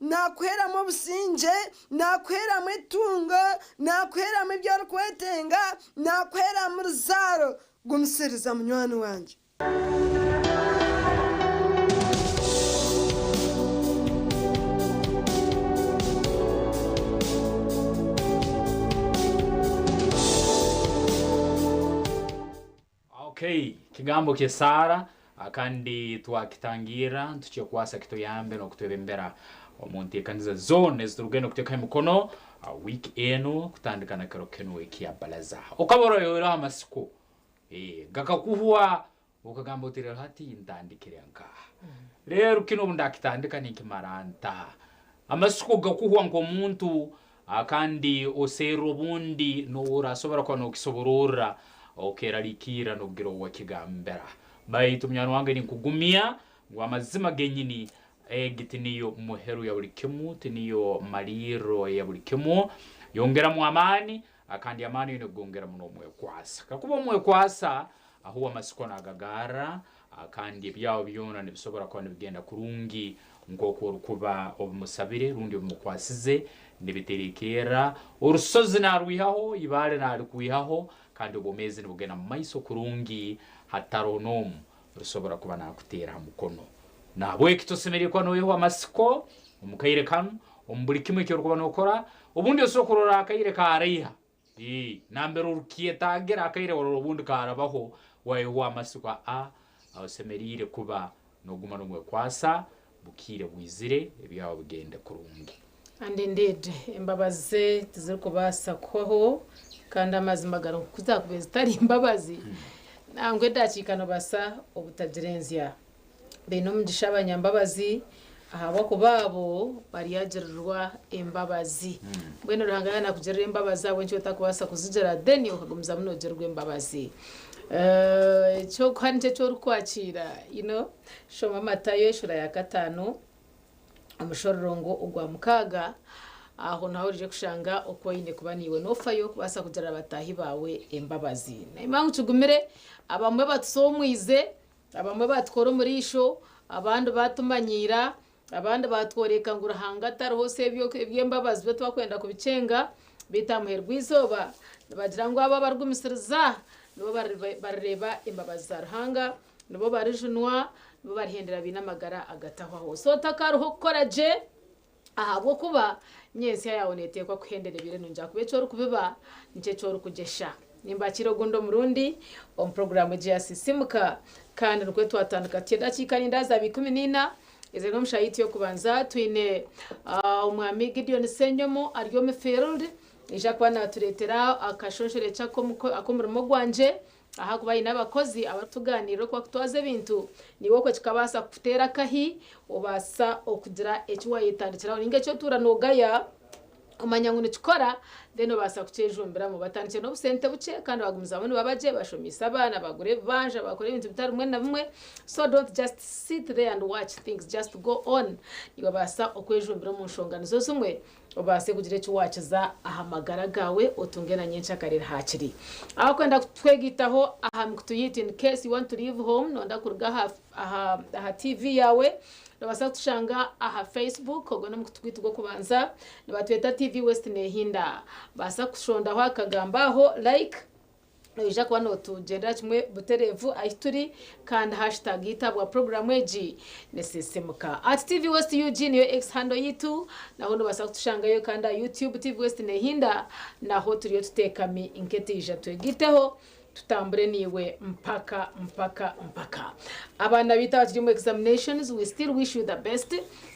Naakuheeramu obusingye, naakuheeramu eitungo, naakuheeramu ebi orikwetenga, naakuheeramu ruzaaro. Gumisiriza munywani wangye. Okay, kigambo ky'esaara kandi twakitangirra nitukikwasa kituyambe n'okutwebembera omu nteekaniza zoona eziturukugenda kuteekaho emikono wiiki enu kutandika na kiro kinu ekya Baraza. Okaba oroyoireho amasiko gakakuhwa okagamba oti reero hati ntandikire nkaha? Reero kinu obu ndakitandika ninkimara nta? Amasiko gakuhwa nk'omuntu Kandi oserra obundi n'orasobora kuba n'okisobororra okeraliikirra n'okugira ou wakigambira. Baitu munywani wange ninkugumya ngu amazima genyini egi tiniyo muheru ya buli kimu, tiniyo malirro eya buli kimu. Yongeramu amaani, kandi amaani oine kugongeramu n'omwekwasa. Kakuba omwekwasa, ahuwe amasiko nagagarra Kandi ebyawe byona nibisobora kuba nibigenda kurungi nk'oku orukuba obimusabire rundi obimukwasize, nibiterekerra. Orusozi narwihaho, ibaale nalikwihaho, kandi obwomeezi nibugenda mu maiso kurungi hataroho n'omu rusobora kuba nakuteera ha mukono. Nahabweki tosemeriire kuba noyehwa amasiko omu kaire kanu, omu buli kimu eki orukuba nokora. Obundi osobora kurora akaire karaiha Ii, Nambere orukyetaagira akaire orora obundi kaarabaho waihwa amasiko a osemeriire kuba noguma nomwekwasa bukiire bwizire ebyawe bigende kurungi. And indeed embabazi ze tizirikubaasa kuhwaho kandi amazima gari ngu kuzakubaire zitari mbabazi nangwa edakiika nobaasa obutagirenzya. Baine omugisha abanyambabazi, ahabw'okuba abo baryagirirwa embabazi. Mbwenu Ruhanga yaaba naakugirira embabazi ahabw'enki otakubaasa kuzigira then okagumizamu noogirirwa embabazi. Eky'okuha nikyo eki orikwakiira. You know, shoma Matayo eshuura ya kataano omushororongo ogwa mukaaga, aho niho orije kushanga oku oine kuba naiwe noofayo kubaasa kugirira bataahi baawe embabazi. Naimwe ngu kigumire, abamwe batusoomwize. Abamwe baatukora omu riisho, abandi baatumanyiira, abandi baatworeka ngu Ruhanga tariho so eby'embabazi byo twakwenda kubikyenga, beitu aha muheru gw'eizooba nibagira ngu abo abarigumisiriza nibo barireeba embabazi za Ruhanga, nibo barijunwa, nibo barihendera baine amagara agatahwaho. So otakaaruha okukora gye. Ahabw'okuba nyentsya yaawe neeteekwa kuhendera ebiire nungi ahakuba eki orikubiba nikyo eki orikugyesha. Nimbakiira ogundi omurundi omu puroguraamu egi eya Sisiimuka kandi nikwo twatandika tutyo edakiika nindeeba zaaba 14 eziri omu shaaha yaitu y'okubanza. Twine Omwami Gideon Ssenyomo ari omu field naija kuba naatureetera akashonshorekye ak'omurimo gwangye. Ahakuba aine abakozi abarikutugaaniirira oku barikutwaza ebintu, naiwe okwo kikabaasa kukuteera akahi obaasa okugira eki waayetandikiraho nainga eki otuura noogaya omanya ngu nikikora then obaasa kukyejumbiramu. Batandikire n'obusente bukye kandi bagumizamu nibaba gye, bashomeise abaana, bagura ebibanja, bakora ebintu bitari bimwe na bimwe. So don't just sit there and watch things, just go on. Nibabaasa okwejumbira omu nshonga nizo zimwe. Obaase kugira eki waakiza aha magara gaawe otunge na nyenkyakare haakiri. Abakwenda kutwegaitaho aha mikutu yaitu in case you want to leave home nooyenda kuruga aha aha aha TV yaawe noobaasa kutushanga aha Facebook ogwo n'omukutu gwaitu gw'okubanza nibatweta TV West Nehinda. Baasa kushondaho akagambo aho like. Noija kuba nootugyendera kimwe butereevu ahi turi kandi hashtag yaitu ahabwa puroguraamu egi ni Sisiimuka. At TV West UG niyo X handle yaitu, naho noobaasa kutushangayo kandi aha YouTube TV West neehinda, naho turiyo tuteekami nk'etaija. Twegaiteho tutambure naiwe mpaka mpaka mpaka. Abaana baitu abakiri omu examinations we still wish you the best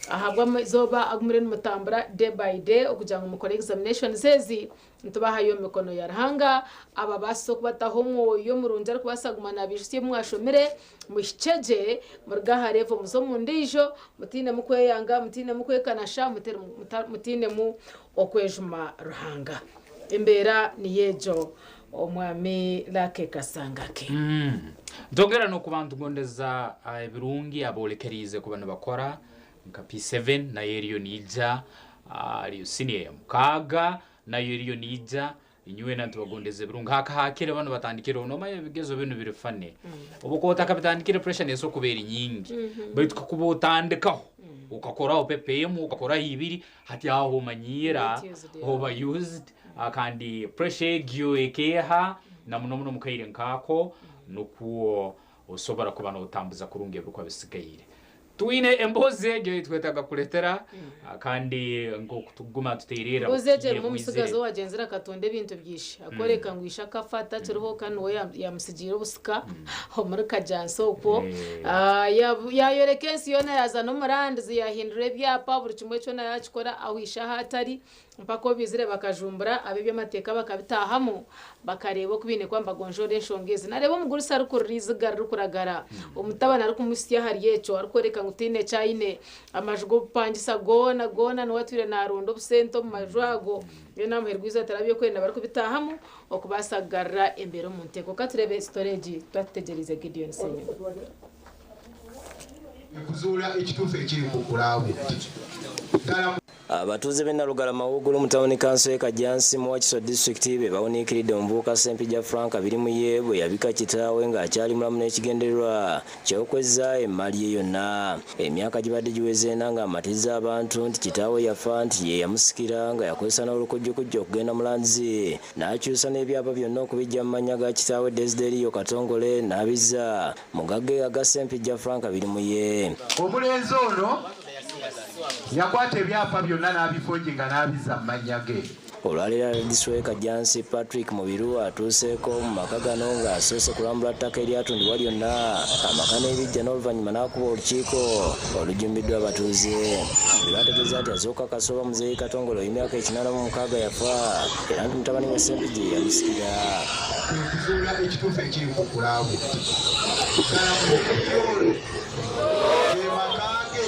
ahabw'amazooba agu muriyo nimutambura day by day okugira ngu mukore examinations ezi. Nitubahayo omu mikono ya Ruhanga, ababaasise okubataho omwoyo murungi arikubaasa kuguma naabiijutsya ebi mwashomire, muhikye gye, muruge aha level muze omu ndiijo, mutainemu kweyanga, mutainemu kwekanasha, mutainemu okwejuma Ruhanga. Embeera niyo egyo, Omwami Lucky Kasangake. Nitwongera n'okuba nitugondeza ebirungi aboolekeriize kuba nibakora Nka P7 nayo eriyo neija, hariyo siniya ya mukaaga nayo eriyo neija, inywena nitubagondeza ebirungi. Haka hakire banu batandikireho, nomanya ebigezo binu biri funny. Obu okuba otakabitandikire pressure neesobola kuba eri nyingi, baitu kakuba otandikaho. Okakoraho pepa emwe, okakoraho ibiri, hati aho omanyiira, Get used, yeah. oba used, kandi pressure egyo ekeeha, na muno muno omu kaire nk'ako, nukwo osobora kuba notambuza kurungi ebirikuba bisigaire. Twine emboozi egyo ei twetaaga kukureetera, kandi nk'oku tukuguma nituteererra Emboozi egyo obwire erimu omutsigazi bwizire. owagyenzire akatunda ebintu bya ishe. Akooreka ngu ishe akafa atakiriho kandi niwe yaamutsigiire obusika omuri Kajjansi okwo. Yaayoreka ensi yoona yaaza n'omurandizi yaahindura ebyapa buri kimwe kyona yaakikora ahu ishe ahu atari. Mpaka obu baizire bakajumbura ab'eby'amateeka bakabitaahamu bakareeba oku baine kuba nibagonjoora enshonga ezi. Naareeba omugurusi arikurira eiziga ririkuragara, omutabani arikumuhitsya ahari ekyo arikworeka ngu taine eki aine. Amaju g'obupangisa goona goona niwe atwire naaronda obusente omu maju ago. Mbwenu aha muheru gw'eizooba tihariho aby'okwerinda barikubitaahamu okubaasa kugarura embeera omu nteeko. Ka tureebe sitore egi twaba tutegyereize Gideon Ssenyonyi. Okuzuula ekituufu ekiri ku kulaabu ddala. Abatuuze b'e Nalugalama Wugulu mu tawuni kanso y'e Kajjansi mu Wakiso disitulikiti be bawuniikiridde omuvubuka Ssempijja Frank Birimuye bwe yabika kitaawe ng'akyali mulamu n'ekigendererwa ky'okwezza emmaali ye yonna. Emyaka gibadde giweze ena ng'amatizza abantu nti kitaawe yafa nti ye yamusikira nga yakozesa n'olukujjukujju okugenda mu lands n'akyusa n'ebyapa byonna okubiggya mu mannya ga kitaawe Desideriyo Katongole n'abizza mu gage aga Ssempijja Frank Birimuye. Omulenzi ono yakwata ebyapa byonna n'abifoojinga n'abizza mu mannya ge. Olwaleero RDC w'e Kajjansi Patrick Mubiru atuuseeko mu maka gano ng'asoose kulambula ttaka eryatundibwa lyonna, amaka n'ebiggya n'oluvannyuma n'akuba olukiiko olujjumbiddwa abatuuze. Mubiru ategeeza nti azze okukakasa oba Muzeeyi Katongole ow'emyaka 86 yafa era nti mutabani we Ssempijja ye yamusikira. Kwe kuzuula ekituufu ekiri ku kulaabu. Ddala Muzeeyi ono ge maka ge?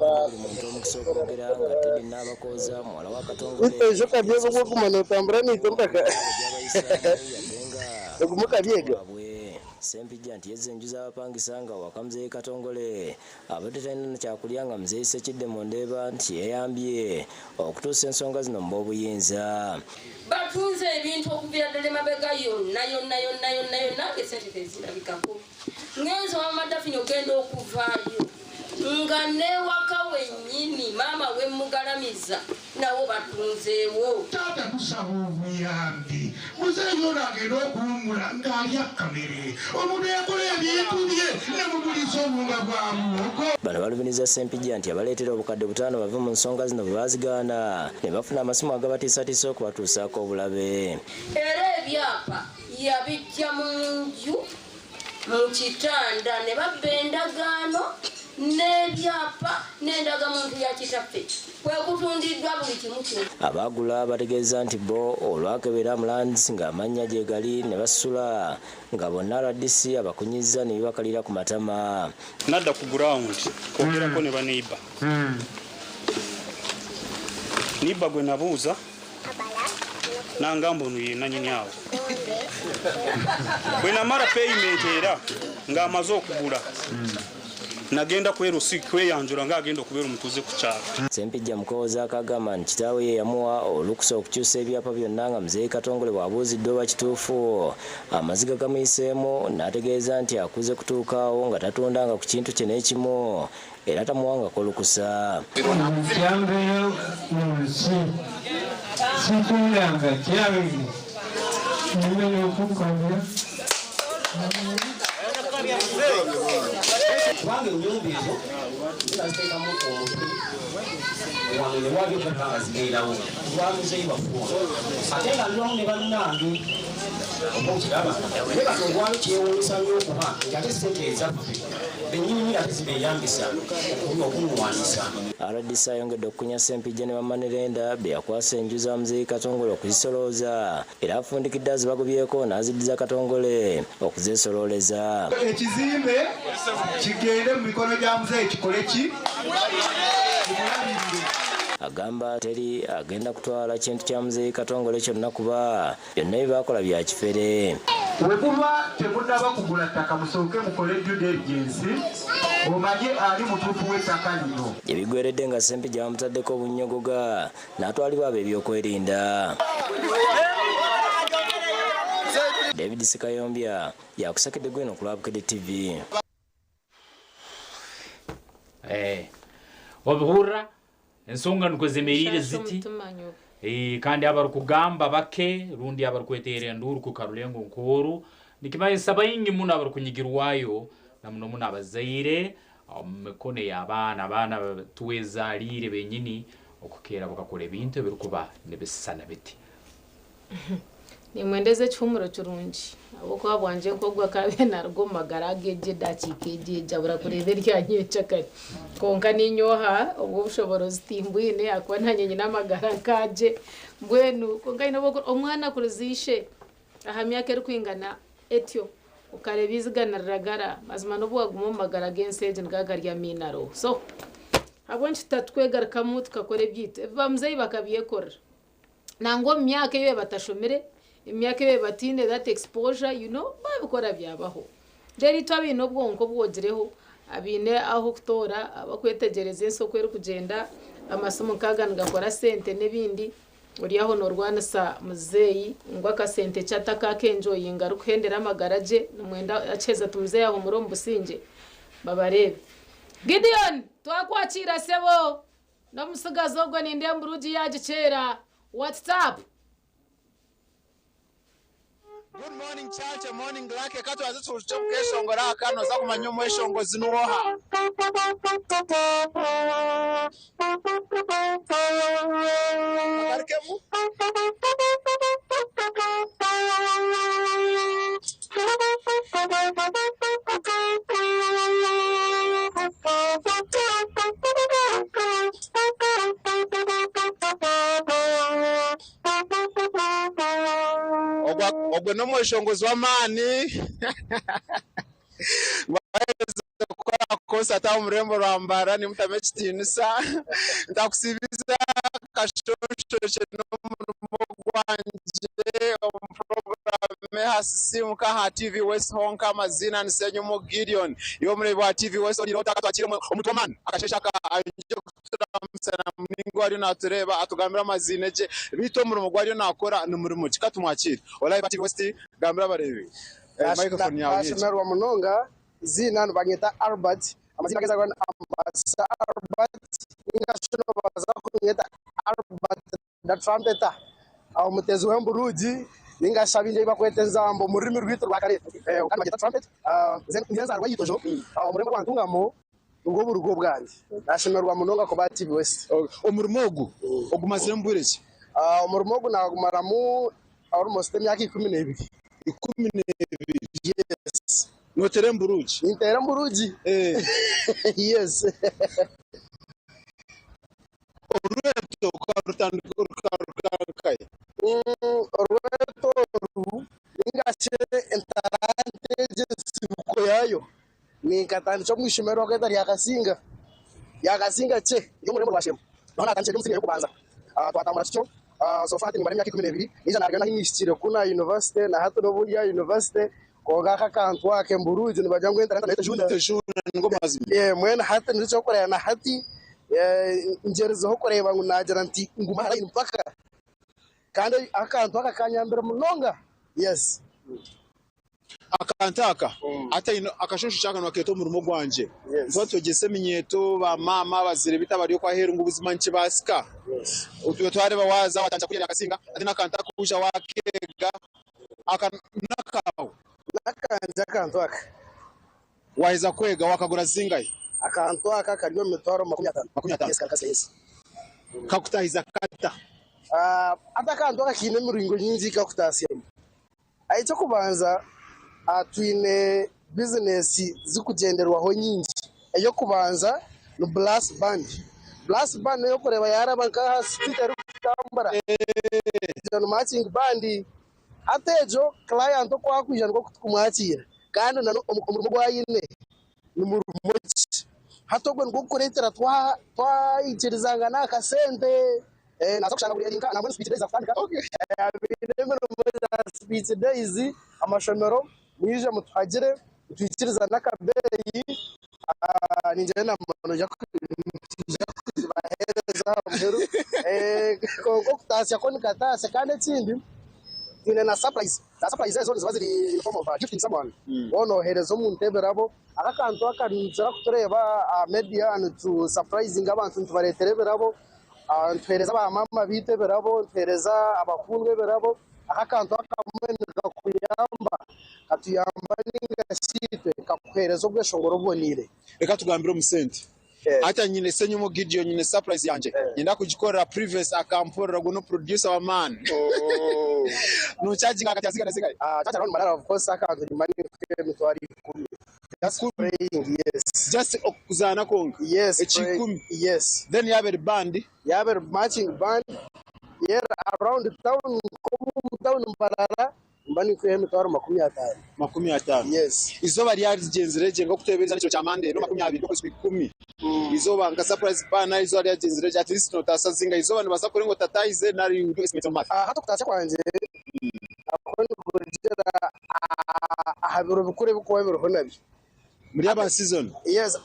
Buli muntu omukisa okwogera nga Teddy Nabakooza muwala wa Katongole Beitu ejo okabyega obu oguma nootambura naitwe mpaka gyabayisaamu yadde nga oguma okabyega. waabwe. Ssempijja nti yezza enju z'abapangisa nga awaka Muzeeyi Katongole abadde talina na kyakulya nga Muzeeyi Ssekidde Mundeeba nti yeyambye okutuusa ensonga zino mu b'obuyinza. Batunze ebintu okuviira ddala emabega yonna yonna yonna yonna yonna ng'essente tezirabikako. Ngenze wa Maama Daphne ogenda okuvaayo nga n'ewaka wennyini maama we mmugalamiza nawo batunzeewo. Taata tusaba obuyambi muzeeyi ono agende okuwummula ng'alya kamere omuntu yakola ebintu bye ne mugulisa obuwunga bwa muwogo. Bano balumiriza Ssempijja nti yabaleetera obukadde butaano bave mu nsonga zino bwe baazigaana ne bafuna amasimu agabatiisatiisa okubatuusaako obulabe. Era ebyapa yabiggya mu nju mu kitanda ne babba endagaano n'ebyapa n'endagamuntu ya kitaffe kwe kutundiddwa buli kimu kyonna. Abaagula bategeeza nti bo olwakebera mu lands ng'amannya gye gali ne basula nga bonna RDC abakunyizza ne bibakalira ku matama. Nadda ku ground kwogerako ne baneiba. Neiba gwe nabuuza nangamba ono ye nanyini awo. Bwe namala payment era ng'amaze okugula nagenda kwerusi kweyanjula ng'agenda okubeera omutuuze ku kyalo. Ssempijja Mukooza akagamba nti kitaawe ye yamuwa olukusa okukyusa ebyapa byonna nga Muzeeyi Katongole bw'abuuziddwa oba kituufu amaziga gamuyiseemu n'ategeeza nti akuze kutuuka awo nga tatundanga ku kintu kye n'ekimu era tamuwangako lukusa. Kyambeera mu nsi situndanga kyange nemenya okunkabira. Kubanga ennyumba ezo zibaziteekamu omutwe wano ne wabyo gaba nga zibeerawo lwa muzeeyi waffe ono ate nga ndi wamu ne bannange oba okiraba naye kati olwali kyewuunyisa nnyo okuba nti ate ssente ezaffe bennyininyini ate zibeeyambisa okumulwanyisa. RDC ayongedde okukunya Ssempijja ne bamanerenda be yakwasa enju za Muzeeyi Katongole okuzisolooza era afundikidde azibagobyeko n'aziddiza Katongole okuzeesolooleza. Ekizimbe kigende mu mikono gya Muzeeyi kikole ki? Kimulabirire. Agamba teri agenda kutwala kintu kya Muzeeyi Katongole kyonna kuba byonna bye baakola bya kifere. Bwe muba temunnaba kugula ttaka musooke mukole due diligence omanye ani mutuufu w'ettaka lino. Gye biggweredde nga Ssempijja bamutaddeko obunnyogoga n'atwalibwa ab'ebyokwerinda. David Sekayombya yakusakedde gweno ku lwa Bukedde TV. Wabihurra? Ensonga nukwo zemeriire Nshasha ziti. omutima nyowe. Kandi abarukugamba bake rundi abarukweteera enduuru kukarulengo nk'oru, nikimanyisa baingi muno abarukunyigirwayo na muno muno abazaire omu mikono ey'abaana, abaana twezaliire benyini okukeera bakakora ebintu ebirukuba nibisisana biti. Nimwendeza ekihuumuro kirungi ahabw'okuba bwangye nk'ogu akaabaire naaruga omu magara aga egyo edakiika egyo egyo abura kureeba erya nyencakare. Kwonka niinye oha obwo obushoboorozi timbwine ahakuba naanye nyine amagara nk'agye mbwenu kwonka haine obu omwana akuriza ishe aha myaka erikwingana etyo okareeba eiziga niriragara mazima n'obu waaguma omu magara g'ensi egi nigaba gari amaino aroho. So ahabw'enki tutarikwegarukamu tukakora ebyaitu? Ebi bamuzeeyi bakabyekorera. Nangwa omu myaka ei batashomire, omu myaka ei bataine that exposure you know, babikora byabaho. Then itwe abaine obwonko obwogireho, abaine ah'okutoora, abakwetegyereza ensi oku erikugyenda, amasimu nk'aga nigakora sente n'ebindi, ori aho noorwanisa muzeeyi ngu akasente ki atakakenjoyinga arikuhendera amagara gye, nimwenda akiheza ati muzeeyi ahumure omu busingye, babareebe. Gideon twakwakiira sebo! N'omutsigazi ogwo nindeeba mburugi yaagikyera. What's up? Good morning church, morning lucky ka twaze tuhikye omu keshongoro aka noza kumanya omweshongozi ni oha. Kagarukemu. Ogwe n'omweshongozi w'amaani Waaheza kukora konsati aha omu rurembo rwa Mbarara nimutamu ekitiinisa. Ntakusiibiza akashonshorekye n'omurimo gwangye omu puroguraamu eha Sisiimuka aha TV West honka amaziina ni Ssenyumu Gideon. Iwe omureebi wa TV West oriire ota? Ka twakiire omuntu w'amaani akasheeshe aka aije kuturamutsya na muringo ariyo naatureeba atugambire amaziina gye beitu omurimo ogu ariyo naakora ni murimo ki? Ka tumwakiire. Orahi ba TV West gambira abareebi. Microphone yaawe ni egi. Nashemererwa munonga, eiziina nibanyeta Albert, amaziina ag'enzaarwa ni Ambassador Albert ninga shi nibabaasa kunyeta Albert the Trumpeter, omuteezi w'emburuugi ninga shi abaingi ei barikweta enzamba omu rurimi rwaitu orwa kare kwonka nibagyeta trumpet. Nze ndi enzaarwa ya Itojo omu rurembo rwa Ntungamo, nibwo burugo bwangye. Nashemererwa munonga kuba aha TV West. Omurimo ogu ogumaziremu bwire ki? Omurimo ogu naagumaramu Almost emyaka 12. 12? Yes. Noteera emburuugi? Ninteera emburuugi. Yes. Orweto okarutandika rukaruga nkahi? Orweto oru ninga shi entaranta egi ensibuko yaayo ninkatandikira omu ishomero eri barikweta rya Kasinga, rya Kasinga kye riri omu rurembo rwa Shema. Niho naatandikire ndi omu siniya y'okubanza. Twatambura tutyo, so far hati nimmara emyaka 12, naija naarugayo n'ahu nyihikire kunu aha yunivasite na hati n'obu ndi aha yunivasite kwonka aka akantu aka emburuugi nibagira ngu entaranta nayo tejunda. Tejunda nigo mazima. Mbwenu hati nikyo ky'okureeba na hati ngyerizeho kureeba ngu naagira nti ngume aha layini mpaka kandi akantu aka kanyambire munonga. Yes. Akantu aka hati akashonsho aka nibaketa omurimo gwangye. Nituba nitwegyesa eminyeeto, ba maama, abazaire beitu abari okwo aheeru ngu buzima nikibaasika. Itwe twareeba waaza watandika kurya byakasinga hati n'akantu aka waija wakeega aka n'akaawe. N'akangye akantu aka. Waaheza kwega waakagura zingahi? Akantu aka kari omu mitwaro 50. 50? Yes, kari kakye yes. Kakutahiza kata? Hati akantu aka kaine emiringo nyingi ei kakutaasyamu. Eky'okubanza, twine bizinesi zirikugyenderwaho nyingi. Ey'okubanza ni Brass Band. Brass Band n'ey'okureeba yaaraba nk'aha street erikutambura. Egyo ni marching band. Hati egyo client oku akwija nikwo tukumwakiira kandi n'omurimo ogu aine ni murimo ki? Hati ogwo nigwo gukureetera twaikirizangana aha kasente. Naaza kushanga buri eri nka nambwenu speech days zaakutandika. Abaine emirimo ya speech days, amashomero mwije mutuhagire nitwikirizana akabeeyi. Ningira enaama noija kugibaheereza aha muheru. Kwonka okutaasya kwo nikataasya kandi ekindi twine na surprise. Za surprise ezo niziba ziri in form of gifting someone. Waaba nooheereza omuntu ebirabo, aka akantu aka nitukira kutureeba aha media nitu surprisinga abantu nitubareetera ebirabo, nituheereza ba maama baitu ebirabo, nituheereza abakundwa ebirabo. Aka akantu akamwe nikakuyamba, katuyamba ninga shi itwe kakuheereza obweshongoro obuboneire. Reka tugambire omu sente. Hati nyine Ssenyumo Gideon nyine surprise yangye nyenda kugikorera Prives akampurira ogwo no producer w'amaani. Nocharginga ahagati ya zingahi na zingahi? Charge around Mbarara of course akantu nimba ninkuha emitwaro ikuumi. Just praying yes. Just okuzaana kwonka? Yes. Ekiikumi? Yes. Then yaaba eri band? Yaaba eri marching band yeri around town nk'omu town Mbarara Nimba ninkwiha emitwaro 50. 50? Yes. Eizooba ryagyenzire gye nk'okuteebereza n'ekiro kya Monday 20 okwezi kwa ikumi. Eizooba nka surprise banner eizooba ryagyenzire gye at least notaasa zingahi? Eizooba nibaasa kurenga otataahize nari you do estimate on month? Hati okutaasya kwangye nakwo nikurugiirira aha biro bikuru ebirikuba biriho nabyo. Muri aba season? Yes.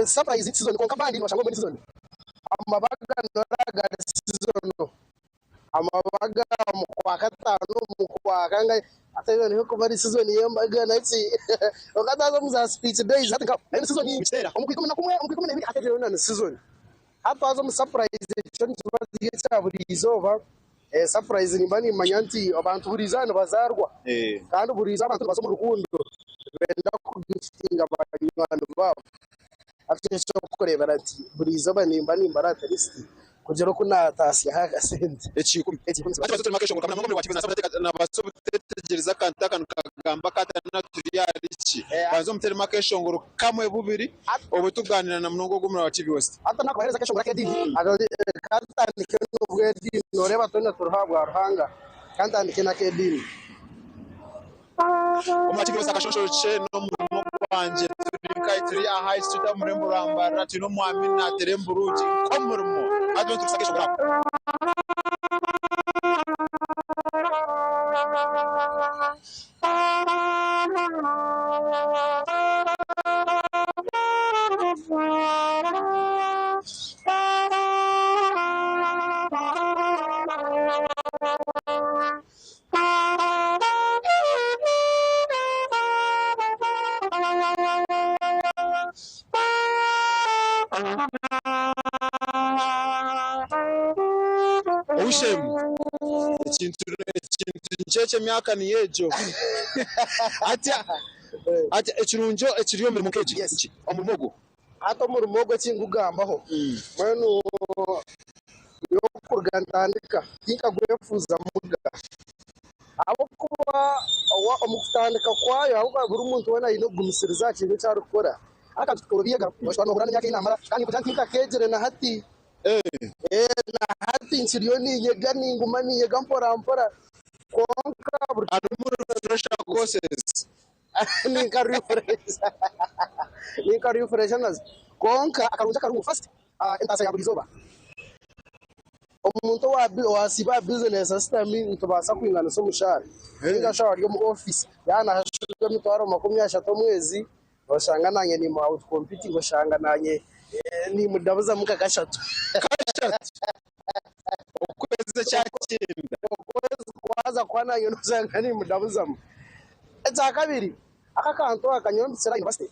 Surprise season kwonka abandi nibashanga omuri season. Amabaga noreeba gari seasonal. Amabaga omu Kwakataano, omu Kwakangahi, hati eyo niho ekuba eri sizoni y'embaga naki? Kwonka twaza omu za speech days hati nka nayo ni sizoni, omu Kwikumi na kumwe, omu Kwikumi n'ebiri hati egyo yoona ni sizoni. Hati twaza omu sapurayizi ekyo nikiba kiri ekya buri izooba. Sapurayizi nimba nimmanya nti abantu buri izooba nibazaarwa kandi buri izooba abantu nibaza omu rukundo nibenda kugifutinga banywani baabo. Hati eky'okureebera nti buri izooba nimba nimbara at least kugira oku naataasyaho akasente. Ekikumi. Nabaasa obutetegyereza akantu aka nikagamba kata na turi ahari ki. Banza omuteremu akeshongoro kamwe bubiri obwe tuganira na munonga ogwo omurimo wa TV West. Hati nakubahereza akeshongoro ak'ediini kantandike n'obw'ediini noreeba twena turiho ahabwa Ruhanga kantandike n'ak'ediini. Omu TV West akashonshorokye n'omurimo gwangye turi nkahi turi aha High Street omu rurembo rwa Mbarara twine omwami nateera emburugi nk'omurimo hati mbwenu turikusa akeshongoro ako. Ow'eishe-emwe, ekintu ekintu nikyo ekyo emyaka niyo egyo. Hati hati ekirungi ekiri omu mirimo nk'egi niki? Omurimo ogwo. Hati omurimo ogwo eki ndikugambaho mbwenu nyowe kuruga ntandika tinkagwefuuzamuga ahabw'okuba omu kutandika kwayo ahabw'okuba buri muntu weena aine okugumisiriza aha kintu eki arikukora. Akantu tikorobi oshusha noohurira n'emyaka ei naamara kandi ninkugira nti tinkakeegire na hati. Na hati nkiriyo niinyega ninguma niinyega mpora mpora kwonka buri. Harimu refresher courses. Ninka refresher ninka refresher nazo kwonka akarungi akarungu first entaasa ya buri izooba omuntu owasiiba aha bizinesi ashutami nitubaasa kwinganisa omushaara ninga shi ari omu ofiisi yaaba nashashurwa emitwaro 30 omwezi oshanga nanye nimu out competing oshanga nanye nimudabuzamu nka kashatu. Kashatu? Okwezi ekyakyenda. Okwezi kwaza kuhwa nanye noshanga nimudabuzamu. Ekyakabiri, aka akantu aka nyowe mpikire aha yunivasite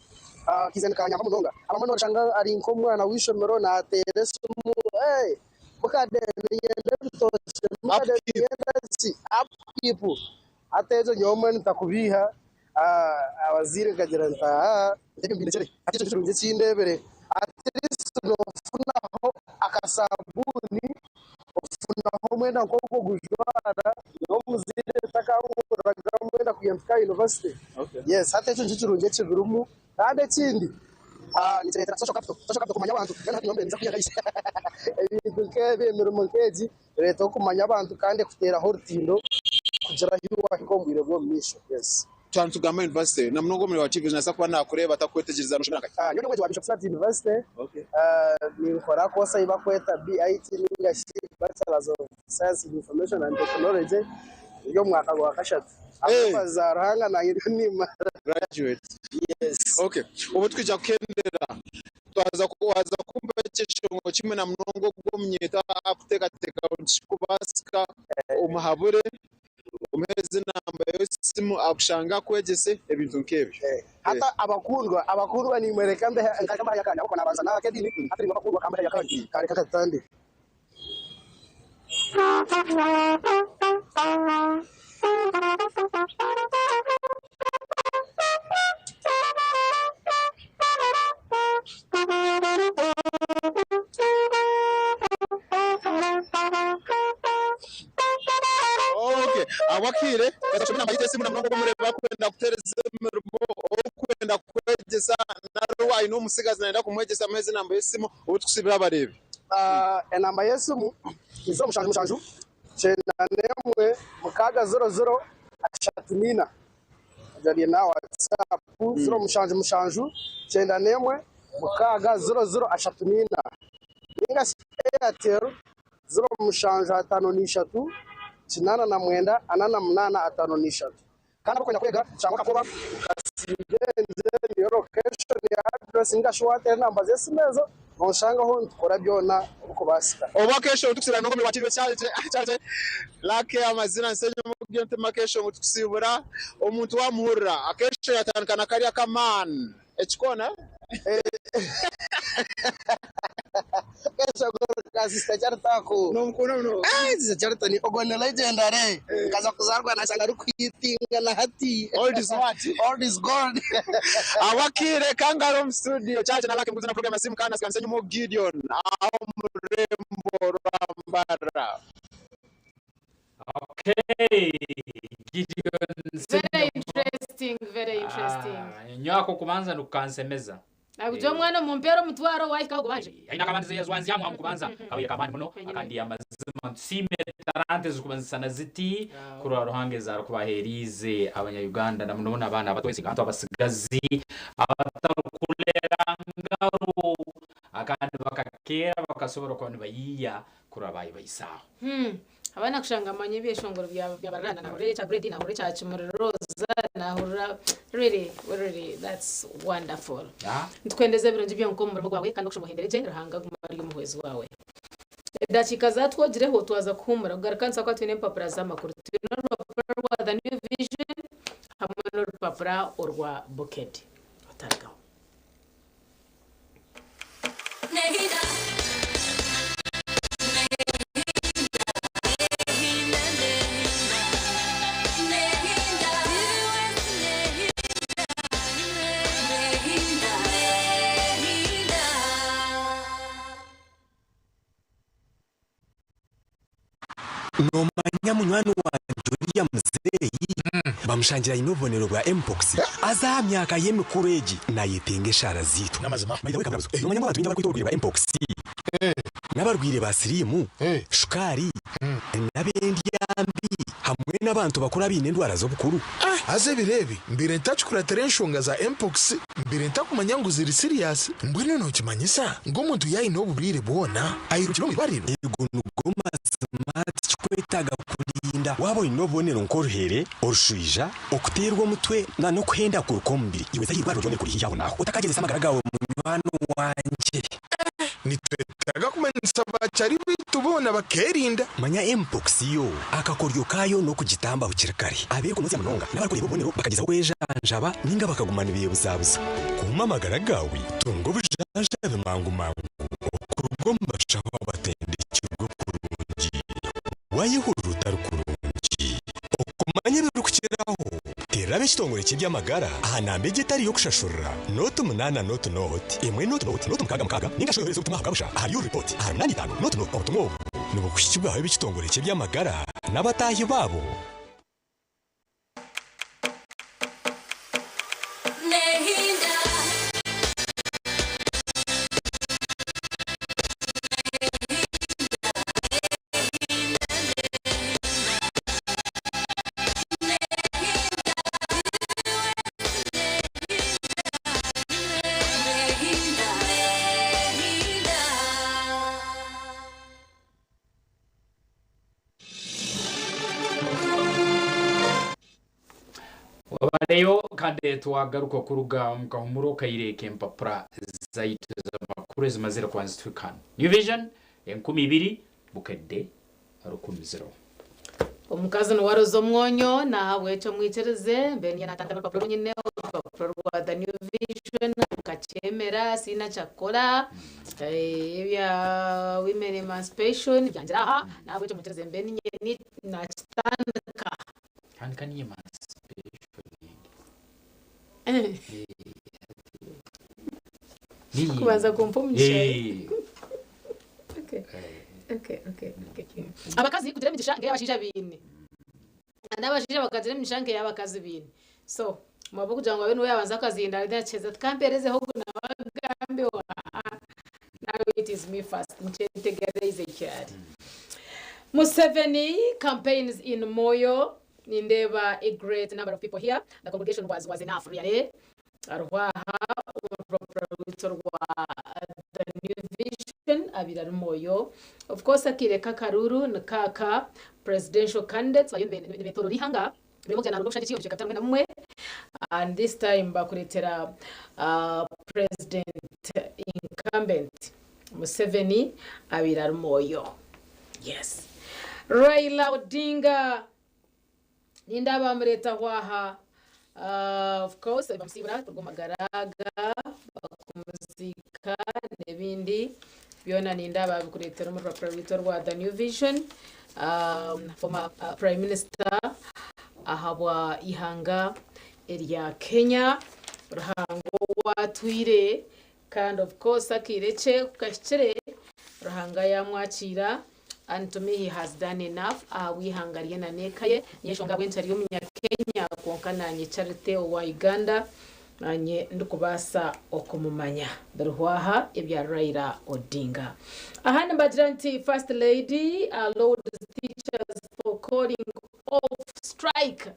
kaize nikanyamba munonga. Abamwe noshanga ari nk'omwana w'eishomero nateera esimu hey mukade niinyenda ebitookye, mukade niinyenda ki, upkeep. Hati egyo nyowe mbwenu ntakubiiha, abazaire nkagira nti aa ebyo mbirekyere. Hati ekyo nikyo kirungi eki ndeebire. At least noofunaho akasabuuni, ofunaho omwenda nk'ogwo ogujwara, nyowe omuzaire takanguriraga mwenda kugira mpike aha yunivasite. Yes, hati ekyo nikyo kirungi ekibirimu. Kandi ekindi nikireetera social capital, social capital kumanya abantu. Mbwenu hati nyowe mbaire ninza kwiha nkahi? Ebintu nk'ebi, emirimo nk'egi Ereetaho okumanya abantu kandi ekuteeraho orutindo kugira ahu waahika omu bwire bw'omu maisho. Yes. Twaba nitugamba yunivasite, na munonga omuri wa TV naabaasa kuba naakureeba atakwetegyereza nooshomera nkahi? Nyowe ndi omwegi wa Bishop Stuart University. Ninkora course ei barikweta BIT ninga shi Bachelors of Science in Information and Technology. Ndi omu mwaka gwa kashatu. Ahabw'embabazi za Ruhanga naanye ndiyo nimara. Graduate. Yes. Okay. Obu twija kuhendera, Twaza waaza kumpa ekyeshongo kimwe na munonga ogwo omunyeeto akuteekateeka ngu tikirikubaasika, omuhabure. Omuheereze enamba y'esimu akushanga akwegyese ebintu nk'ebyo. Hati abakundwa, abakundwa niimwe reka mbehe nkareka mbahayo akandi ahabw'okuba naabanza naaba ak'ediini, hati niimwe abakundwa ka mbaheyo akandi, ka reka katutandike. Okay, ahabw'akaire kashome enamba yaitu y'esimu na munonga omureebe arikwenda kuteereza emirimo, orikwenda kwegyesa nari aine omutsigazi nayenda kumwegyesa muheereze enamba y'esimu obu tukusiibira abareebi. Enamba y'esimu ni ziro mushanju mushanju kyenda n'emwe mukaaga ziro ziro 34. Egyo eri aha WhatsApp 077 91 6 00 34 ninga shi Airtel 0753 89 48 53. Kandi abarikwenda kwega shangwa Kakoba Kasingenze niyo location ya address ninga shi wateera enamba z'esimu ezo Nonshangaho nitukora byona ebirikubaasika. Obu akesho tukusibura nongo wakirwe kyaje kyaje lake amazina nsenye omubyo ntima akesho ngu tukusibura omuntu wamuhurira akesho yatandika na karya ka man ekikona. Akesho ka sister Charity ako. Nomukunda munonga. Eh sister Charity ogwo ni legendary. Nkaza kuzarwa nashanga arikuhitinga na hati. Old is what? Old is gold. Awakire kangaro omu studio Church na Lucky Mukuzina program asimu kana sikansenyi mo Gideon aho murembo rwambara. Okay, Gideon Very interesting, very interesting. Ah, nyowe ako kubanza nikukansemeza. Nagugye omwana omumpera omutwaro wahikaho gubanje. Aine akabandize yazwanzyamu amu kubanza kabaire k'amaani muno akandi amazima ntusiime talanta ezirikubanzisana ziti kurora Ruhanga ezi arikubaheeriize abanya Uganda na muno muno abaana abato ensingaantu abasigazi abatarukulera ngaro akandi bakakeera bakasobora kuba nibayiiya kurora bayebaisaaho. Abaana kushanga manya ebyeshongoro bya bya baranda nahurira ekya grade nahurira ekya kimuri roza nahurira really really that's wonderful. Nitukwendeza ebirungi byonka omu murimo gwawe kandi okushoma ohendere gye Ruhanga agume ari omuhwezi wawe. Edakiika zatwogireho twaza kuhumura kugaruka nituza kuba twine empapura z'amakuru twine orupapura rwa the new vision hamwe n'orupapura orwa bukedi otarugaho. Noomanya munywani wangye oriya muzeeyi bamushangira aine obubonero bwa Mpox haza aha myaka ye mikuru egi naayetenga eshaara zaitu. By the way Kaburabuzo, noomanya ngu abantu baingi abarikwitwa oburwaire bwa Mpox n'abarwaire ba siriimu, shukaari, n'ab'endya mbi hamwe n'abantu bakuru abaine endwara z'obukuru? Haza ebiro ebi mbaire ntakikuratira enshonga za Mpox, mbaire ntakumanya ngu ziri siriasi. Mbwenu nookimanyisa ngu omuntu yaaba aine oburwaire bwona airukire omu irwariro? Ago nigo mazima, tikikwetaaga kurinda waaba oine obubonero nk'oruhere, orushwija, okuteerwa omutwe na n'okuhenda kuruka omubiri. Iwe za aha irwariro ryona erikuri haihi aho naaho. Otakagyezesa amagara gaawe munywani wangye. Nitwetaaga kumanyisa bakyari baitu boona bakeerinda. Manya Mpox yo, akakoryo kaayo n'okugitamba bukiri kare. Abeekunuzya munonga n'abarikureeba obubonero bakagyezaho kwejanjaba ninga bakaguma nibeebuzabuza. Kuuma amagara gaawe, tunga obujanjabi mangu mangu okuruga omu bashaho abatendekirwe kurungi. Waayehurira otari kurungi, okumanya ebirikukiraho, teerera ab'ekitongore ky'eby'amagara aha namba egi etari y'okushashurira, nooti munaana nooti nooti, emwe nooti nooti, nooti mukaaga mukaaga, ninga shi oyohereze obutumwa aha bwa busha ahari Ureport ahari 85 nooti nooti. Obutumwa obu nibukuhikibwaho ab'ekitongore ky'eby'amagara n'abataahi baabo. Wabareyo kandi twagaruka kuruga omu kahumuro kaire k'empapura zaitu z'amakuru ezimazire kuba nizituhika hanu. New Vision 2000 Bukedde 10. Omukazi niwe aroza omwonyo, nahabwekyo mwikirize mbe niinyenda natandika n'orupapura oru nyine, orupapura rwa The New Vision, nkakyemera siine kyakukora, ebya Women Emancipation byangire aha, nahabwekyo mwikirize mbe niinye nakitandika. Tandika ni emancipation egi. Kubanza kumpa omugisha. Okay. Okay, okay, okay. Abakazi kugira emigisha nk'ey'abashaija baine. N'abashaija bakagira emigisha nk'ey'abakazi baine. So, mwaba kugira ngu abe niwe yabanza akazinda akiheza tikampeerezeho ogu nawe agambe waa now it is me first nikyetegereize kyari. Museveni campaigns in Moyo nindeeba a great number of people here the congregation was was enough really. Hariho aha orupapura rwaitu orwa The New Vision abaire ari Moyo. Of course akaire k'akaruuru niko aka presidential candidates bariyo nibetorora eihanga bariyo kugira ngu obushagiki omu bicweka bitari bimwe na bimwe and this time bakureetera president incumbent Museveni abaire ari Moyo. Yes. Raila Odinga Nindeeba bamureetaho aha of course bamusiibura kuruga omu magara aga bakumuziika n'ebindi byona nindeeba babikureetera omu rupapura rwaitu orwa The New Vision former prime minister ahabwa ihanga erya Kenya Ruhanga ou atwire Kandi of course akaire kye kukahikire Ruhanga yamwakiira and to me he has done enough ahabw'eihanga rye na n'eka ye niyo enshonga ahabw'enki ari omunya Kenya kwonka nanye Charity owa Uganda nanye ndikubaasa okumumanya biriho aha ebya Raila Odinga. Aha nimbagira nti first lady lauds teachers for calling off strike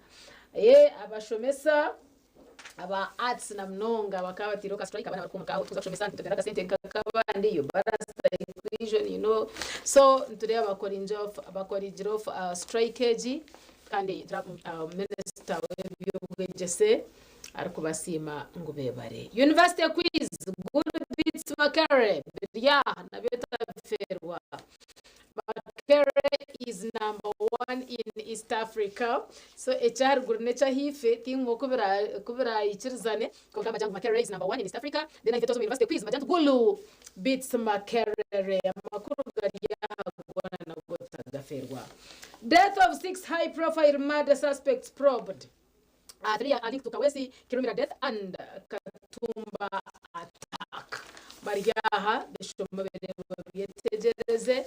abashomesa Aba arts na munonga bakaba bateireho ka strike abaana barikuhumuka aho tukuza kushomesa nituteera akasente nk'akabandi you balance the equation you know so nitureeba bakoringire off strike egi kandi minisita w'eby'obwegyese arikubasiima ngu beebare. University quiz Gulu beats Makerere biri aha nabyo tabifeerwa. Makerere is number one in East Africa so ekyaharuguru n'ekyahaifo tinkwo ku biraikirizane kwonka nibagira ngu Makerere is number one in East Africa then ahaifo Omu University quiz nibagira ngu Gulu beats Makerere amakuru gari aha goona nago otagaferwa. Death of 6 high profile murder suspects probed. 3 are linked to Kaweesi Kirumira death and Katumba attack. Bari aha bishoma bireebe babyetegyereze.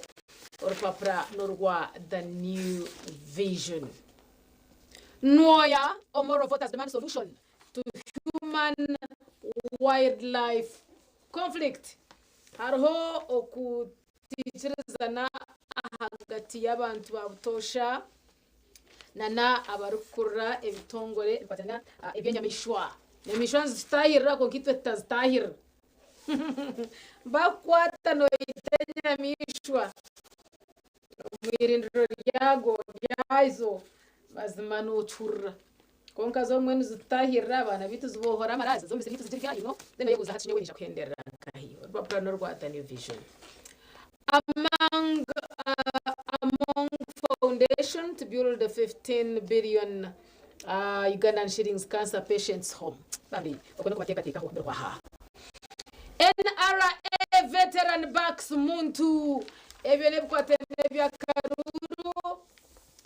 Orupapura n'orwa The New Vision. Nwoya Omoro voters demand solution to human wildlife conflict. Hariho okutaikirizana ahagati y'abantu ba butoosha nana abarikukurira ebitongore ebikwatiraine eby'enyamaishwa. Enyamaishwa nizitutahirira kwonka itwe tutazitahirira. Bakukwata noita enyamaishwa omu irindiro ryago ryazo mazima nocurira. Kwonka zo mbwenu nizitutahirira abaana baitu zibohora amara zo omu misiri yaitu zigirya you know then oyebuuza hati nyowe nyija kuhenderera nkahi? Orupapura n'orwa The New Vision. Among Among Foundation to build a 15 billion Ugandan shillings cancer patients home. Bambi okwo n'okubateekateekaho birihwa aha. NRA veteran backs Muntu. Ebyo n'ebikwatiraine n'eby'akaruuru.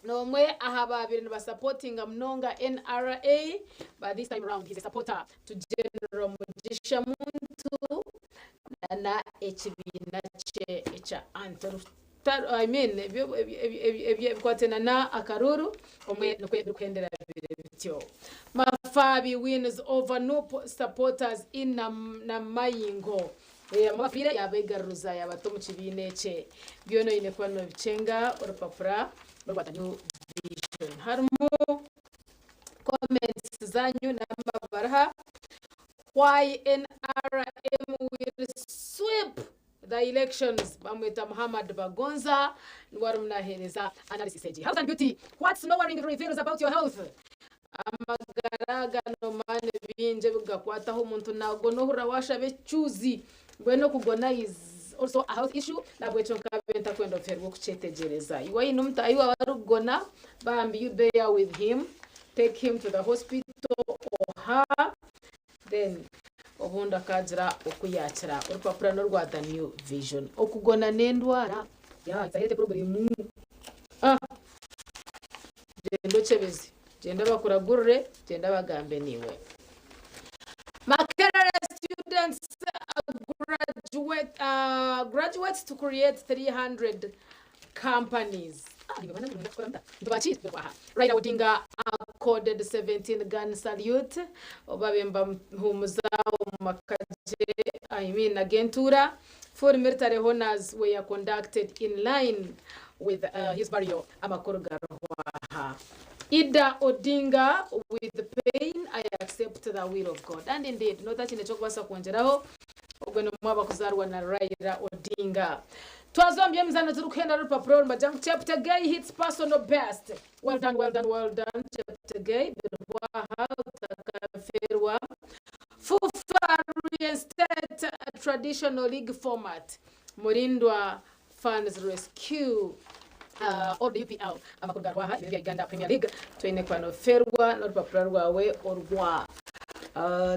N'omwe aha baabaire nibasapotinga munonga NRA but this time round he's a supporter to General Mugisha Muntu na ekibiina kye ekya Anti I mean ebikwatiraine na akaruuru omwe nikwo birikuhendera biri bityo. Mafabi wins over Nup supporters in Namayingo. Abamwe bafiire yaabegaruruza yaabata omu kibiina ekye. Byona oine kuba noobikyenga orupapura rwa The New Vision. Harimu comments zaanyu n'amabaraha. Why NRM will sweep the elections bamweta Muhammad Bagonza niwe arimu naheereza analysis egi. Health and beauty, what snoring reveals about your health. Amagara gano mani bingi ebikugakwataho omuntu nagona ohurira washaba ekicuuzi mbwenu okugona is also a health issue nahabwekyo nkabe ntakwenda oferwe okukyetegyereza. Iwe oine omutaahi waawe arikugona bambi you bear with him take him to the hospital or her then obundi akaagira oku yaakira. Orupapura n'orwa The New Vision. Okugona n'endwara yeah it's a health problem. Ah! Gyenda okyebeze, gyenda bakuragurire, gyenda bagambe naiwe. Makerere students graduate, graduates to create 300 companies. Raila Odinga accorded 17 gun salute oba bembamuhumuza omu maka gye I mean ag'entuura. Full military honours were conducted in line with his burial. Amakuru gariho aha. Ida Odinga with pain I accept the will of God. And indeed notakiine eky'okubaasa kwongyeraho ogwe n'omwe abakuzaarwa na Raila Odinga. Twaza omu by'emizaano turikuhenda orupapura oru nibagira ngu Cheptegei hits personal best. Well done, well done, well done Cheptegei biriho aha otakafeerwa. Fufa reinstate traditional league format. Murindwa Fans Rescue of the UPL. Amakuru gariho aha ebya Uganda Premier League. Twine kuba nofeerwa n'orupapura rwawe orwa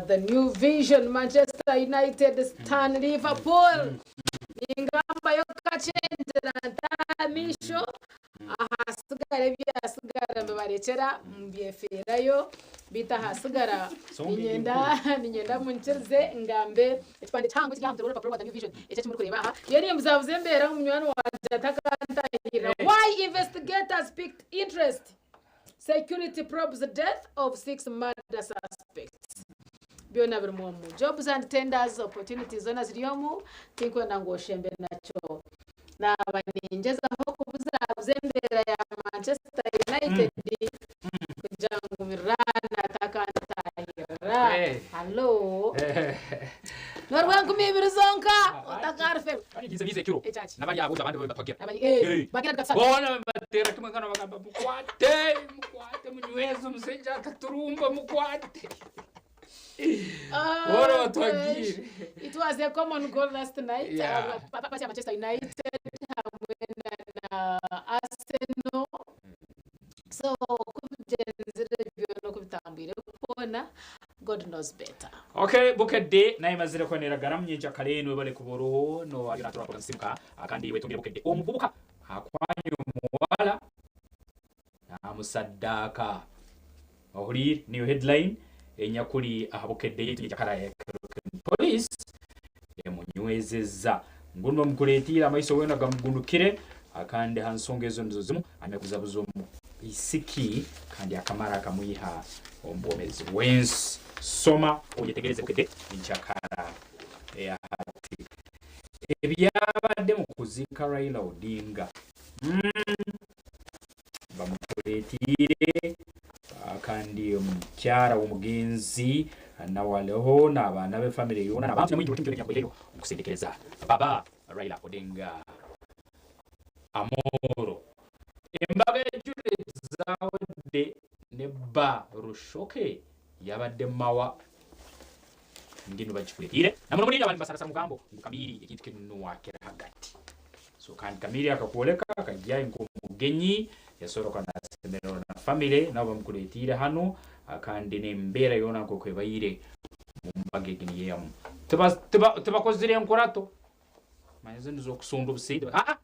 The New Vision. Manchester United stun Liverpool. Ningambayo kakye ngira nta aha maisho ahasigara ebyasigara mbibarekyera mbyefeerayo beitu ahasigara niinyenda niinyenda munyikirize ngambe ekipande kihango ekiri aha mutwe gw'orupapura rwa The New Vision eki eki murikureeba aha Nyowe nimbuzabuza embeera ngu munywani wangye atakantahirira Why investigators picked interest Security probes death of 6 murder suspects Byona birimu omu. Jobs and tenders opportunities zoona ziri omu, tinkwenda ngu oshembe nakyo. Naaba ningyezaho kubuzabuza embeera ya Manchester United kugira ngu Milan atakantahirira. Hallo. N'orw'enkumi ibiri zonka otakaruferwa. Banyigize bize ekiro Ekyaki? nabari abo abandi babatwagira. Abari eh, bagira nti Boona bateera kimwe engano bagamba mukwate mukwate munyweze omushaija akaturumba mukwate. Oh, Boona gosh. batwagiire. It was a common goal last night. Yeah. Party ya Manchester United hamwe na Arsenal. So kubigyenzire byona okubitambwire kwona God knows better. Okay, Bukedde nayo emazire kweneragara munyenkyakare enu webale kuba oroho no ariyo natura kusimuka kandi wetongere Bukedde omuvubuka akwanye omuwala namusaddaaka ohuriire niyo headline enyakuri aha Bukedde yaitu nyenkyakara police emunywezeza ngu nibamukureetiire amaiso weena gamugunukire kandi aha nsonga ezo nizo zimu anyuma kuzabuza omwisiki kandi akamara akamwiha omu bwomeezi bw'ensi. Soma oyetegereze Bukedde nyenkyakara eya hati. Ebyabadde mu kuziika Raila Odinga bamukureetiire kandi omukyara w'omugenzi nawe ariho n'abaana be famire yoona n'abantu nyamwingi buri kimwe kyona ekyakubaireyo omu kusindiikiriza baba Raila Odinga Amolo. Embaga ya Juliet Zawedde ne bba Rushoke yabadde Mawa nginu bagikuleetiire na muno munini abandi basarasara omugambo ngu Kamiiri ekintu kinu nuwe akira hagati. So kandi Kamiiri akakwoleka akajyayo nk'omugenyi yasoroka nasemererwa na famire nabo bamukuleetiire hanu kandi n'embeera yoona nk'oku ebaire omu mbaga egi niyo emu. Tibakozire enkurato manya zinu z'okusunda obuseete aa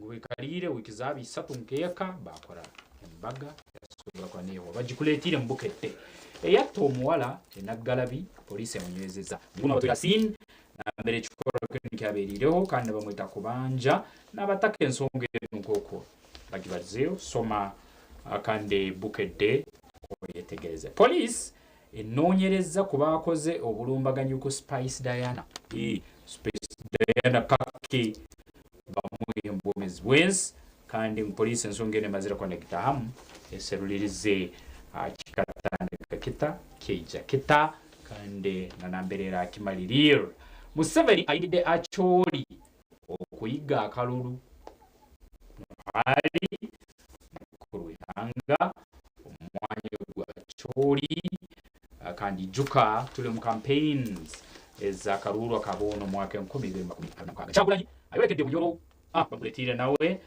ngu baikaliire wiiki zaaba isatu nk'eka baakora embaga yasobora kuba neehwa bagikuleetiire omu Bukedde. Eyatta omuwala e Naggalabi poliisi emunywezezza. Nguno abatwire Asin nambere ekikorwa kinu kyabeeriireho kandi nibamweta Kubanja n'abataka ensonga enu nk'oku bagibalizeeho. Soma kandi Bukedde oyetegereze. Poliisi enoonyereza ku baakoze obulumbaganyi ku Spice Diana. Spice Diana Kaki bamwihe omu bwomeezi bw'ensi kandi ngu poliisi ensonga enu emazire kuba negitahamu eserulirize kikatandika kita kyaija kita kandi na nambere erakimaliriire. Museveni ayingidde Acholi okuyiga akalulu ali mukuru w'ihanga omwanya gwa Acholi kandi ijuka tuli omu campaigns Ez'akaruuru aka boona omu mwaka 2026. Kyagulanyi ayorekedde Bunyoro bamureteire nawe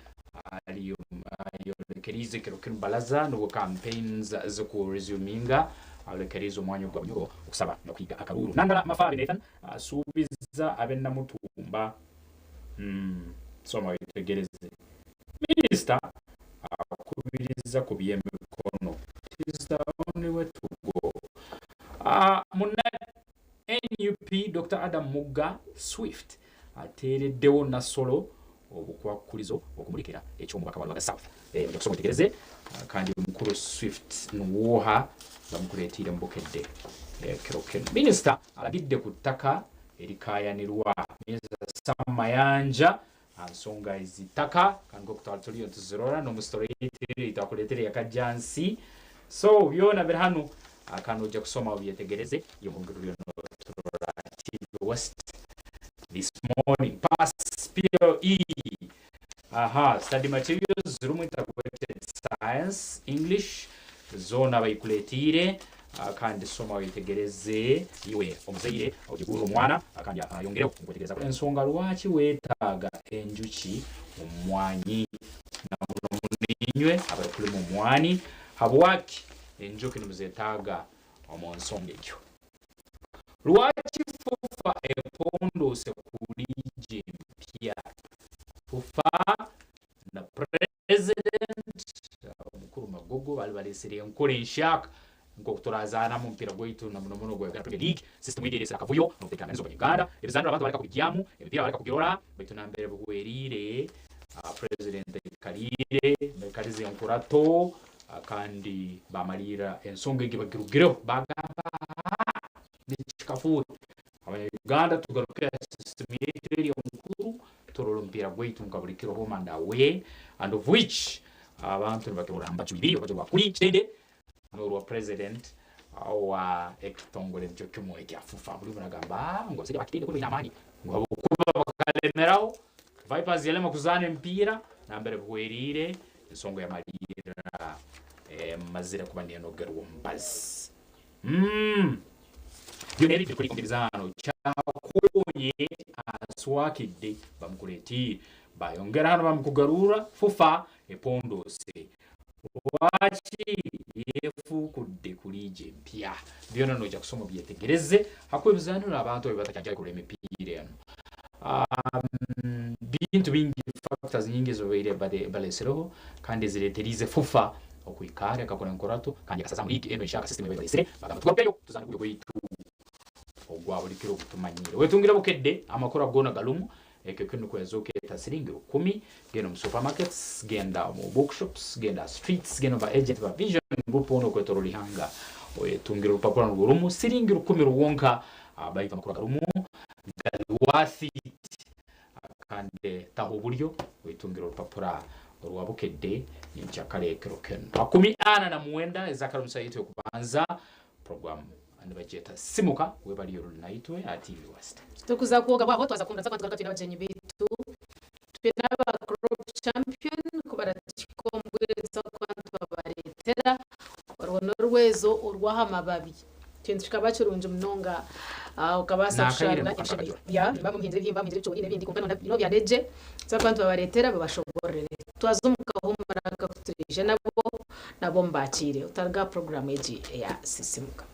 ayorekeriize ekiro kinu baraza nubwo campaigns ziku resuminga ayorekeriize omwanya ogwa Bunyoro okusaba n'okuhiga akaruuru. Nandala Mafabi Nathan asuubiza ab'e Namutumba soma wetegereze. Minisita akubiriza ku by'emikono It is the only way to go. Munna Nup Dokita Adam Mugga Swift ateereddewo Nassolo obukwakkulizo okumulekera eky'omubaka wa Lubaga South. Eh, ojja kusoma otegereze kandi omukulu Swift Nuwuha bamukuleetiire mu Bukedde ekiro kino. Minisita alagidde ku ttaka erikaayanirwa. Minisita Sam Mayanja nsonga ez'ettaka kandi nk'oku twali turiyo nituzirora n'omu story yaitu ei twakureetera eya Kajjansi. So byona biri hanu kandi noija kusoma obyetegereze iwe oriyo noturora TV West this morning. Pass PLE. Aha, study materials zirimu integrated science, English zoona baikureetiire kandi soma oyetegereze iwe omuzaire ogigurre omwana kandi ayongereho omu kwetegereza kwe. Ensonga lwaki wetaaga enjuki omu mwanyi na muno muno inywe abarukulima omwani habwaki enjoki nimuzetaaga omu nsonga egyo. Lwaki FUFA epondoose ku liigi empya? FUFA na President omukuru Magogo bali balesire enkora enhyaka nkoku turazaanamu omupiira gwaitu na muno muno ogwa Uganda Premier League. System egi eresire akavuyo n'obutekanganiza omu Uganda. Ebizaaniro abantu baleka kubigyamu, emipiira baleka kugirora baitu nambere buhweriire President aikaliire baikalize enkurato kandi bamaliira ensonga egi bagirugireho bagamba nikikafuuhe Abanya Uganda tugaruke aha system yaitu eri omukuru turole omupiira gwaitu nka buri kiro home and away and of which abantu nibakirora aha mbaju ibiri orubaju rwa kuri Kitende n'orwa president owa ekitongore nikyo kimwe ekya FUFA buri omwe nagamba ngu abasaija ba Kitende kuri baine amaani ngu habwokuba bakalemeraho Vipers yalema kuzaana emipiira nambere bihweriire ensonga yamaliirira emazire kuba nenogerwa omubazi. Byona ebi biri emizaano Kyakonye aswakidde bamukureetiire bayongera hanu bamukugarurra FUFA epondoose lwaki yefuukudde ku liigi empya byona noija kusoma obyetegereze hakuba ebizaaniro abantu abu batakyajyayo kurora emipiira enu bintu bingi factors nyingi ezibabaire baleesereho kandi ezireeteriize FUFA Okwikara ekakora enkurato kandi ekasazamu liigi enu enhyaka system ebaire balesire bagamba tugarukeyo tuzane guri ogwaitu ogwa buli kiro ogutumanyire. Wetungire Bukedde amakuru ago goona garumu ekyo kinu nikwo yazooka eta siringi rukumi genda omu supermarkets genda omu bookshops genda aha streets genda omu ba agent ba Vision Group hoona okwetorora ihanga oyetungire orupapura nurwo rumu siringi rukumi rwonka baitu amakuru agarumu gari worth it. Kandi taho oburyo wetungire orupapura orwa Bukedde nyenkyakare ekiro kinu. 49 ez'akaramutsa yaitu y'okubanza, puroguramu nibagyeta Simuka webare oruri naitwe aha TV West. Tukuza kwoga bwabo twaza kuhumura tuza kuba nitugaruka twine abagyenyi baitu twine aba Crop Champion ku baratuhika omu bwire nituza kuba nitubabareetera orwo n'orwezo orw'aha mababi. Ekintu kikaba kirungi munonga okabaasa Naakaire kusharura ngu ebishemereire. akajura. Ya, nimba muhingire ebihimba, muhingire ebicoori n'ebindi kwonka nonda bino byane gye tuza kuba nitubabareetera babashoboororere. Twaza omu kahuumuro aka ku turaije nabo, nabo mubaakiire. Otaruga aha puroguraamu egi eya Sisiimuka.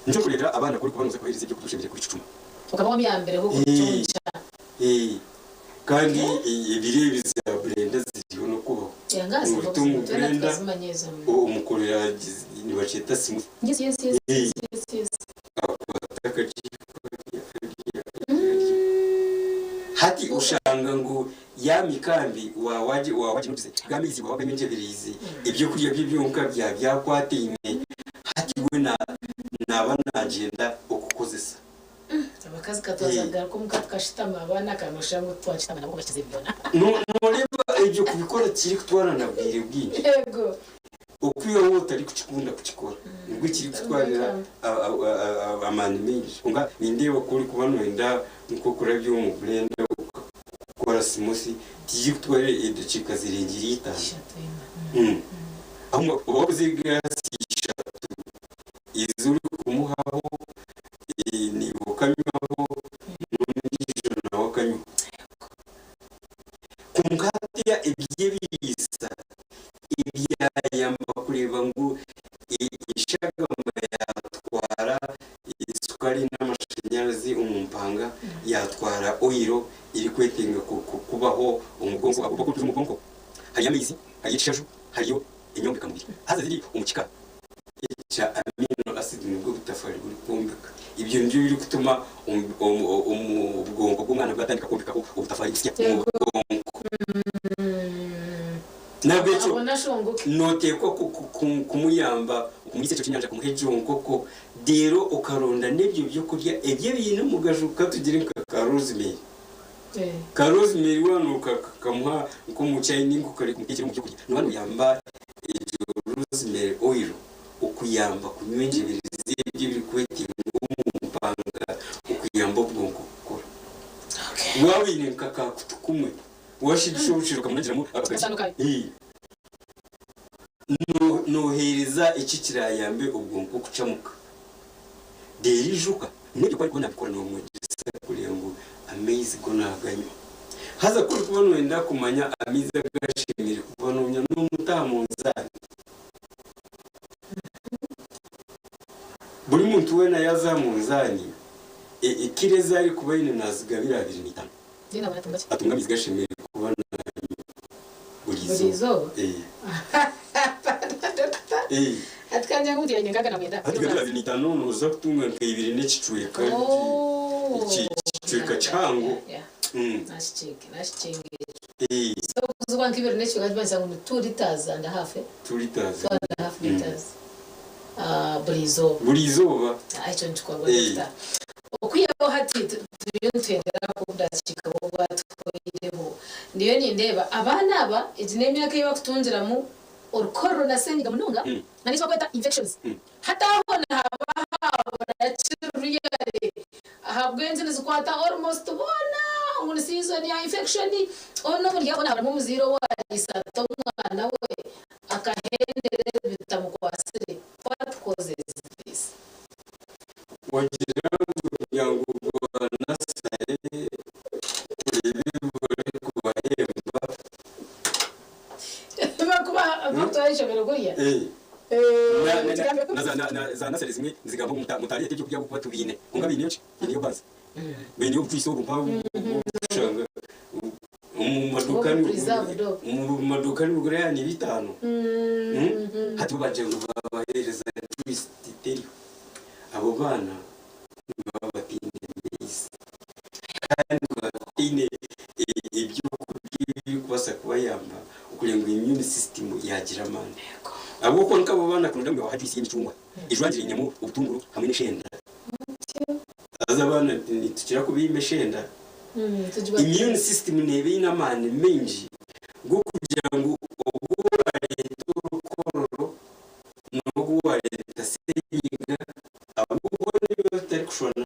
Nikyo orikureetera abaana ku orikuba nooza kubaheereza eby'okurya oshemereire kubicuma. Okaba wamuyambireho kubiconca. Kandi ebiro ebi za burenda ziriho n'okubaho. Enga ziriho Orita omu buzima twena burenda tukazimanya ezo. omukorera nibakyeta smoothie. Yes, yes, yes, yes, yes, yes. Hati oshanga ngu ya mikambi wawaginugize gamaizi wawaganyongyeberiize ebyokurya bye byonka bya byakwataine hati we naba nagyenda okukozesa. Abakazi katwaza kugaruka omuka tukashutama abaana akanoshusha ngu twakitama nabo bakize byona. Noreeba ebyo kubikora tikirikutwara na bwire bwingi. Yego. Okwihaho waaba otarikukikunda kukikora nibwo kirikutwarira amaani maingi. Kwonka nindeeba ku orikuba nooyenda nk'okurabya omu blender okakora smoothie tikirikutwara edakiika zirengire itaano. Ahabw'okuba oba wakoze egiraasi ishatu ezi orikumuhaho naiwe okanywaho n'ondiijo nawe akanywaho. Kwonka hatiiya eby'ebiriisa ebyayamba kureeba ngu eshagama yaatwara sukari n'amashanyarazi omu mpanga, yaatwara oiro erikwetenga kubaho omu bwonko ahabw'okuba omu bwonko hariyo amaizi, hariyo ekishaju, hariyo enyombeka-mubiri haza ziri omu kika ekya amino acid nibwo butafari burikwombeka. Ebyo nibyo birikutuma obwonko bw'omwana bwatandika kwombekaho obutafari busya omu bwonko. Nahabwekyo noteekwa kumuyamba okumuriisa ekyo kyenyanja, kumuha egyo nkoko, reero okaronda n'ebyo byokurya ebi ebiine omugasho katugire nka ka rosemary. Ka rosemary waaba nokamuha nk'omu chai ninga okarimuteekyera omu byokurya, nooba noyamba egyo rosemary oil okuyamba kunywa enjeberezi ebyo ebirikwetengwa omu mpanga okuyamba obwonko kukora. Waaba oine nka ka kutu kumwe, Washigisha obushera okamunagiramu akagari. Noheereza eki kirayambe obwonko kucamuka. Reero ijuka n'ebyo ku arikuba nabikora nomwegyesa kureeba ngu amaizi go naganywa. Haza ku orikuba noyenda kumanya amaizi agu ashemereire kuba nonywa nomuta aha munzaani. Buri muntu weena yaaza aha munzaani, kiro ezi arikuba aine nazigabira 25. Atunga amaizi gashemereire kuba nanywa buri izooba. Hati gari 25 noza kutunga nka ibiri n'ekicweka ekicweka kihango. Two litres. Buri izooba. Okwihaho hati turiyo nitwendera obudakiika obwatuhweireho, ndiyo nindeeba abaana aba egi n'emyaka ei bakutungiramu orukororo na senyiga munonga na n'eki bakweta infections. Hati aho nihaba habura ki really ahabw'enki nizikwata almost boona ngu ni season ya infection onu omuri abo haburamu omuzaire owariisa ata omwana we akahendera bitamukwasire what causes this? Wagira ngu omuryango gwa nasare kureeba ebi barikubahemba. Bakutwara ahaishomero kuriya. Na za nasare zimwe nizigamba ngu mutareeta ebyokurya ahabw'okuba tubiine. Kwonka baineyo ki? Baineyo baasi. Baineyo obutwisa obu mpaho obushanga omu maduuka nibugura ni bitaano. Hati bo bagira ngu babaheereza juice teriho. Abo baana nibaba bataine maizi kandi bataine ebyokurya ebirikubaasa kubayamba okureeba ngu immune system yaagira amaani. Ahabw'okuba nk'abo baana kuronda ngu nibabaha juice y'emicungwa ejwangire einemu obutunguru hamwe n'eshenda. Haza abaana nitukira kubaima eshenda. Immune system neeba eine amaani maingi g'okugira ngu obu waareeta orukororo n'ogu waareeta senyiga ahabw'okuba nibiba bitarikushushana.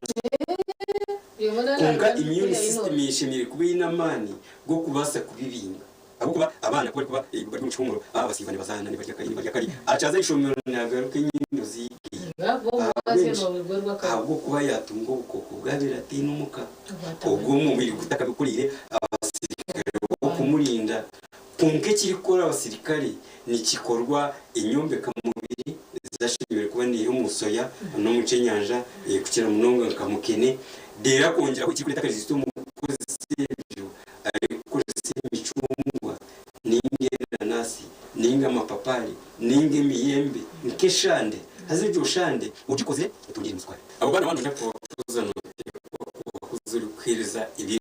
Kwonka immune system eshemereire kuba eine amaani g'okubaasa kubibinga. Ahabw'okuba abaana ku barikuba bari omu kihuumuro, abasiiba nibazaana, nibarya kari, nibarya kari. Akyaza aha ishomero naagaruka enyindo ziigaire. Ahabw'enki? Ahabw'okuba yaatunga obukooko bwabaire ataine omuka. Ogwo omubiri gutakabikuriire abasirikare b'okumurinda. Kwonka ekirikukora abasirikare nikikorwa enyombeka mubiri ezashemereire kuba neiha omu soya n'omu kyenyanja kukira munonga nka mukene. Reero akongyeraho ekirikureeta akaziito omu kukozesa ebyo arikukozesa emicungwa ninga enanasi ninga amapapari ninga emiyembe nk'eshande. Haza egyo shande ogikozire otungiiremu sukari. Abo baana waaba noyenda